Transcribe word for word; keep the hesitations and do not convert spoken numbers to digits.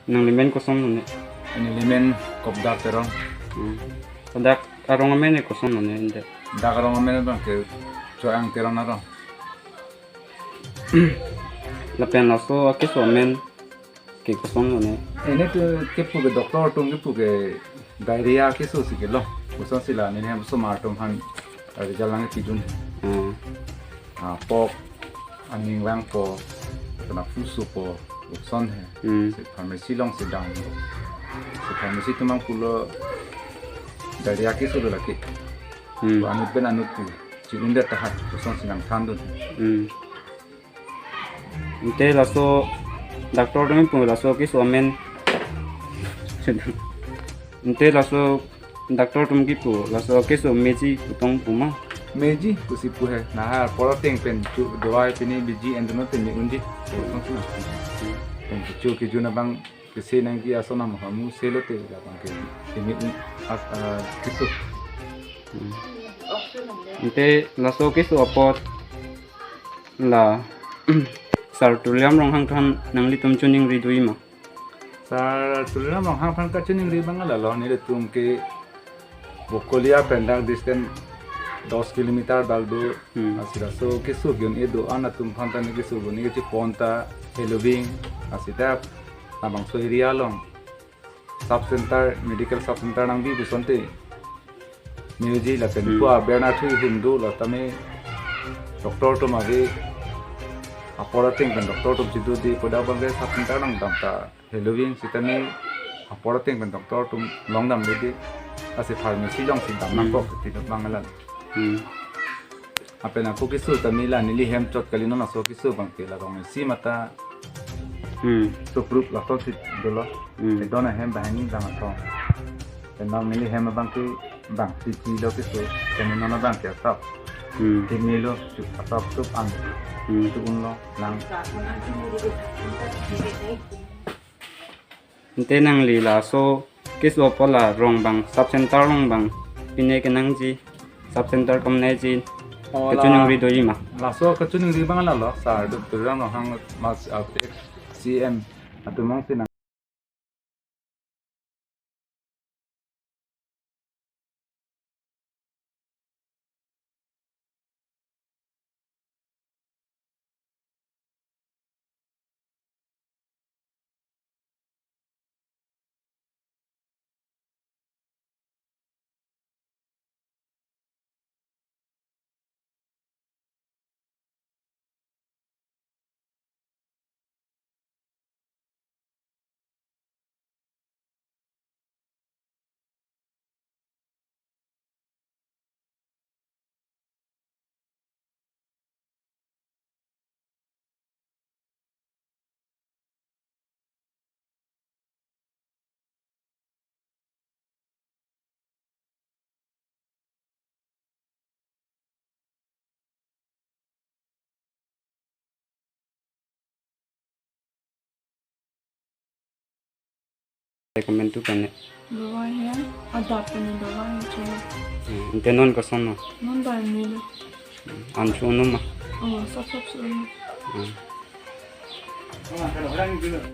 Nangli men koson lo ne? Neli men Kopdar Teron. Hmm. Dak arong amen koson lo ne, ante? Dak arong amen abang ke Choyang Teron arong. Lapen laso akeso amen ke koson lo ne? Ene tu kepu ke doctor atum kepu ke diarrhea keso si ke lo. Koson si la neli hem osomar atum aphan, eh, jalang pidun. Hmm. Ah, pok, aning vangpo, kena pusupo, koson he. Hmm. Si pharmacy along si dam. Si pharmacy atum abang pulo diarrhea keso lo lake. Hmm. Anut pen anut pu. Si undet tahat, koson si nangthandun. Hmm. Ante laso doctor atum pu laso keso amen. Ante laso doctor atum kipu laso keso meji pu tong pu ma? Meji pusi pu he. Lahai apor ateng pen chu dawai pini biji endunnon te me unji. Pen chu kejun abang kese nangji ason amahormu selo te labang ke me un as, ah, keso. Hmm. Ante laso keso apot la Sir Tuliram Ronghang aphan nanglitum choningri do-i ma? Sir Tuliram Ronghang aphan kachoningri abang lalo, nelitum ke Bokolia pen dak distance dos kilometer bak do. Hmm. Lasi laso keso ke-un-e do-an atum aphan ta ne keso ke-un-e chepon ta heloving, lasi ta labangso area along sub center, medical sub center nangbi puson te meji lapen Hmm. pu aber na thui hum do la tame doctor atum ave, apor ateng pen doctor atum chido de, pu dak abang ke sub center nangdam ta heloving sitame apor ateng pen doctor atum long damde, lasi pharmacy along si dam Hmm. nangkok ti abang alam. Hmm. Lapen ako keso tame la neli hem chot kali, non laso keso abang ke la rong isi mata Hmm. sup rup laso si dolo. Hmm. Don ahem banghini dam atong. Pen abang neli hem abang ke bang titi lo keso. Pen non abang ke asap. Hmm. Kidney lo chu asap sup an. Hmm. Chu unlo lang. Ante nangli laso keso apot la rong abang sub center along abang pine kenangji, sub center komneji, Oh, la- kachoningri do-i ma? Laso kachoningri abang lalo, Sir Doctor Tuliram Ronghang mas, ah, C M atum along si nang- Recommend tu kane. Dawai he, adap kane dawai he cholo. Hmm, ante non koson lo? Non bai milo. An su-un ma? Oh, sap sap su-un. Hmm.